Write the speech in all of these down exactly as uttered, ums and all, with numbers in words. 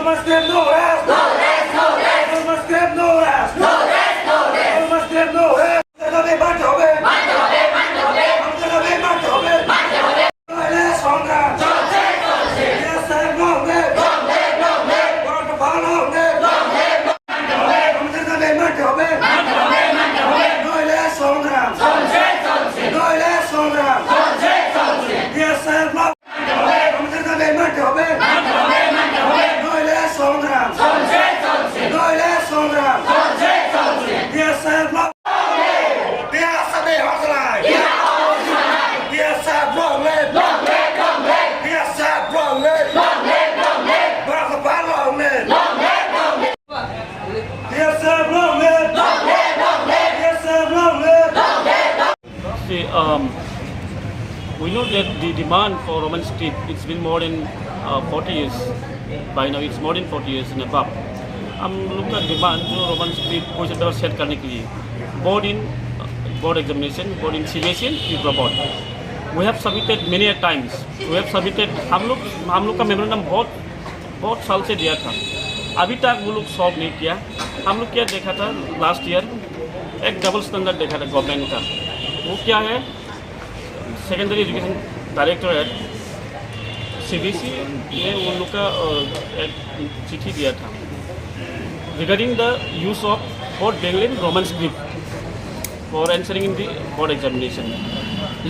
Burma script no rest! No rest, no rest! Burma script no rest! No rest, no rest! Burma script no rest! আমাদের দাবি মানতে হবে! মানতে হবে, মানতে হবে! আমাদের দাবি মানতে হবে! মানতে হবে! নইলে সংগ্রাম! চলছে, চলছে! BSF long live! Long live, long live! বড় ভালো long live! Long live, long live! আমাদের দাবি মানতে হবে! মানতে হবে, মানতে হবে! নইলে সংগ্রাম! চলছে, চলছে! নইলে সংগ্রাম! চলছে, চলছে! বিএসএফ long আমাদের দাবি মানতে হবে। মানতে হবে, মানতে হবে। নইলে সংগ্রাম। চলছে, চলছে। নইলে সংগ্রাম। চলছে, চলছে। বিএসএফ ল-, বিএসএফ এ হতলাই। BSF long live। Long live, long live। BSF long live। Long live, long live। Bharat ভার long live। Long live, long live। BSF long live। Long live, long live। BSF long live। Long live, long live। See, um, we know that the demand for Roman script, it's been more than, uh, forty years. By now, it's more than forty years and above. हम लोग का डिमांड जो Roman script question paper set करने के लिए बोर्ड इन board examination board in CBSE and Tripura board, we have submitted many a times, we have submitted, हम लोग हम लोग का मेमोरेंडम बहुत बहुत साल से दिया था, अभी तक वो लोग सॉल्व नहीं किया। हम लोग क्या देखा था लास्ट ईयर, एक डबल स्टैंडर्ड देखा था गवर्नमेंट का। वो क्या है, सेकेंडरी एजुकेशन डायरेक्टोरेट सीबीएसई ने उन लोग का अ, एक चिट्ठी दिया था regarding the use of both Bengali and Roman script for answering in the board examination,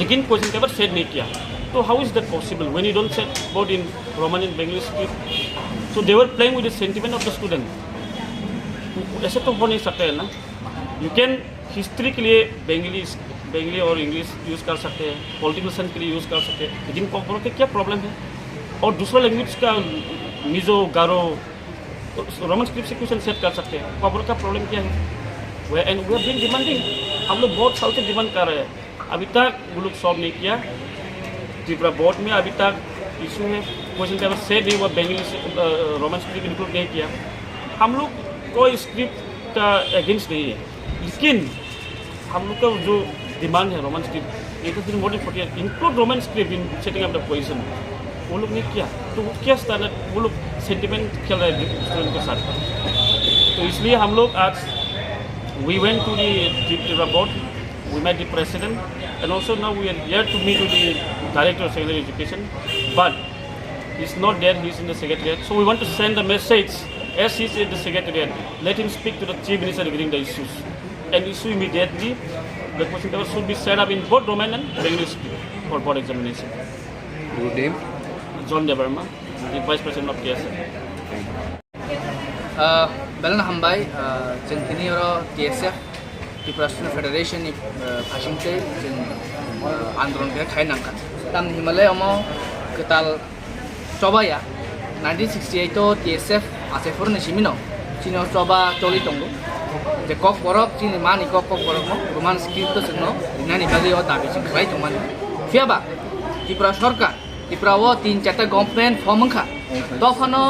लेकिन क्वेश्चन पेपर सेट नहीं किया। तो how is that possible when you don't set both in Roman and Bengali script? So they were playing with the sentiment of the student. ऐसे तो हो नहीं सकता है ना। यू कैन हिस्ट्री के लिए बेंगली बेंगली और इंग्लिश यूज़ कर सकते हैं, पॉलिटिकल साइंस के लिए यूज़ कर सकते हैं, लेकिन कॉकबोरोक के क्या प्रॉब्लम है? और दूसरा लैंग्वेज का मिजो, गारो, रोमन स्क्रिप्ट से क्वेश्चन सेट कर सकते हैं। कॉकबोरोक का प्रॉब्लम क्या है? We and we have been demanding, हम लोग बहुत साल से डिमांड कर रहे हैं, अभी तक वो लोग सॉल्व नहीं किया। त्रिपुरा बोर्ड में अभी तक इशू है, क्वेश्चन पेपर सेट नहीं हुआ, बेंगली से रोमन स्क्रिप्ट इंक्लूड नहीं किया। हम लोग कोई स्क्रिप्ट का अगेंस्ट नहीं है, लेकिन हम लोग का जो डिमांड है Roman script, it has been more than forty years, include Roman script in setting up the position, वो लोग ने किया। तो वो क्या स्टैंडर्ड, वो लोग सेंटिमेंट खेल रहे हैं स्टूडेंट के साथ। तो इसलिए हम लोग आज we went to the Tripura board, we met the president, and also now we are here to meet with the director of secondary education, but he's not there, he's in the secretariat. So we want to send a message, as he's in the secretariat, let him speak to the chief minister regarding the issues. And issue immediately, the question paper should be set up in both Roman and Bengali script for board examination. Your name? John Debbarma, the vice president of T S F. Ah, belai no hambai, ah, chwng tini oro T S F, Tripura Student Federation ni, ah, phasing tei chwng, ah, andolon khe khai nangkha. Tamni himalai omo kwtal choba ya, nineteen sixty-eight o T S F achai phuru ni simi no chini o choba choli tongo. Je Kokborok chini mani kok Kokborok no Roman script o chwng no rinani bagwi o dabi chwng khlai tongmani. Phiya ba Tripura Sarkar Tripura o tin charta government form wngkha. Tophano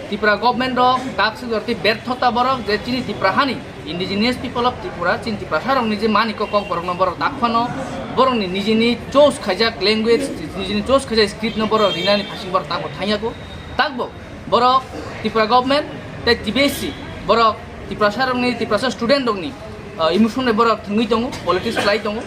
Tripura government rok dakswk rok tei berthota borok je chini Tripura hani indigenous people of Tripura, chini Tiprasa rokni je mani kok Kokborok no borok dakphano borokni nijini choose khaijak language, nijini choose khaijak script no borok rinani phasing borok takbo thangyaku. Takbo borok Tripura government tei T B S C borok Tiprasa rokni, Tiprasa student rokni ah, emotion bai borok thwngwi tongo, politics khlai tongo.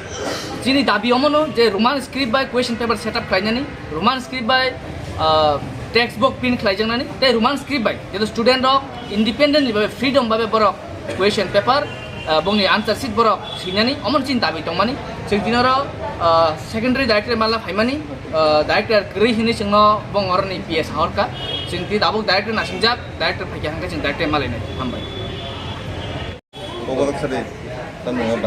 Chini dabi omono je Roman script bai question paper set up khlainani, Roman script bai, ah, text book print khlaijaknani, tei Roman script bai jeto student rok independently bai freedom bai borok question paper, ah, bongni answer sheet borok swinani, omono chini dabi tongmani. Chwng tini oro, ah, secondary director mala phaimani, ah, director kwrwi hinwi chwngno bong oroni P S hahorkha. Chwng tini tabuk director nasingjak, director phaikha hwnkhe chwng director malainai. Hambai. Kokborok sadi tamo dang.